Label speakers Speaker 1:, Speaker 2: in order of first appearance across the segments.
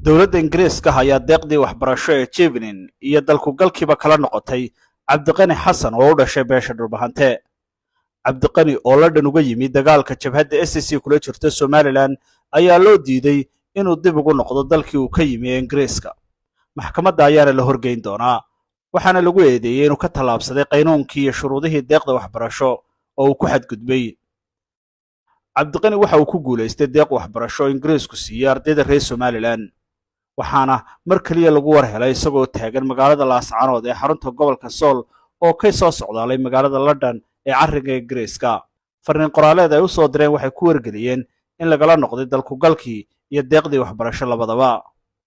Speaker 1: Dowladda Ingiriiska ayaa deeqdii waxbarasho ee Chevening iyo dalkugalkiiba kala noqotay Cabdiqani Xasan oo u dhashay beesha Dhulbahante. Cabdiqani oo London uga yimi dagaalka jabhadda SSC kula jirta Somaliland ayaa loo diiday inuu dib ugu noqdo dalkii uu ka yimi ee Ingiriiska. Maxkamadda ayaana la horgeyn doonaa, waxaana lagu eedeeyey inuu ka tallaabsaday qaynuunkii iyo shuruudihii deeqda waxbarasho oo uu ku xadgudbay. Cabdiqani waxa uu ku guulaystay deeq waxbarasho oo Ingiriisku siiyey ardayda reer Somaliland, waxaana mar keliya lagu war helay isagoo taagan magaalada Laascanood ee xarunta gobolka Sool oo ka soo socdaalay magaalada London ee carriga Ingiriiska. Farriin qoraaleed ay u soo direen waxay ku wargeliyeen in lagala noqday dalkugalkii iyo deeqdii waxbarasho labadaba.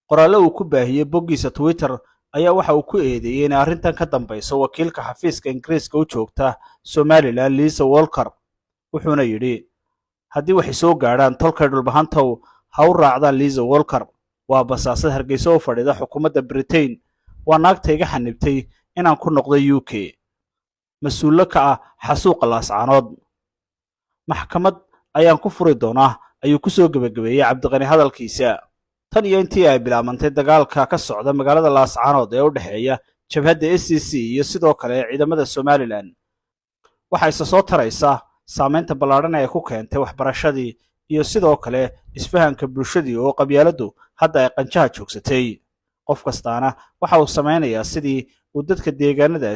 Speaker 1: Qoraalle uu ku baahiyey boggiisa Twitter ayaa waxa uu ku eedeeyey inay arrintan ka dambayso wakiilka xafiiska Ingiriiska u joogta Somaliland, Lisa Walker, wuxuuna yidhi: "Haddii waxay soo gaadhaan tolkay Dhulbahantow, ha u raacdaan Lisa Walker. Waa basaasad Hargeysa u fadhida xukuumadda Britain. Waa naagta iga xanibtay inaan ku noqdo UK, mas-uullo ka ah xasuuqa Laascaanood. Maxkamad ayaan ku furi doonaa," ayuu ku soo gebagabeeyey Cabdiqani hadalkiisa. Tan iyo intii ay bilaabantay dagaalka ka socda magaalada Laascaanood ee u dhexeeya jabhadda SSC iyo sidoo kale ciidamada Somaliland, waxaa isa soo taraysa saamaynta ballaadhan ee ku keentay waxbarashadii iyo sidoo kale isfahanka bulshadii oo qabyaaladdu hadda ay qanjaha joogsatay. Qof kastaana waxa uu samaynayaa sidii uu dadka deegaanada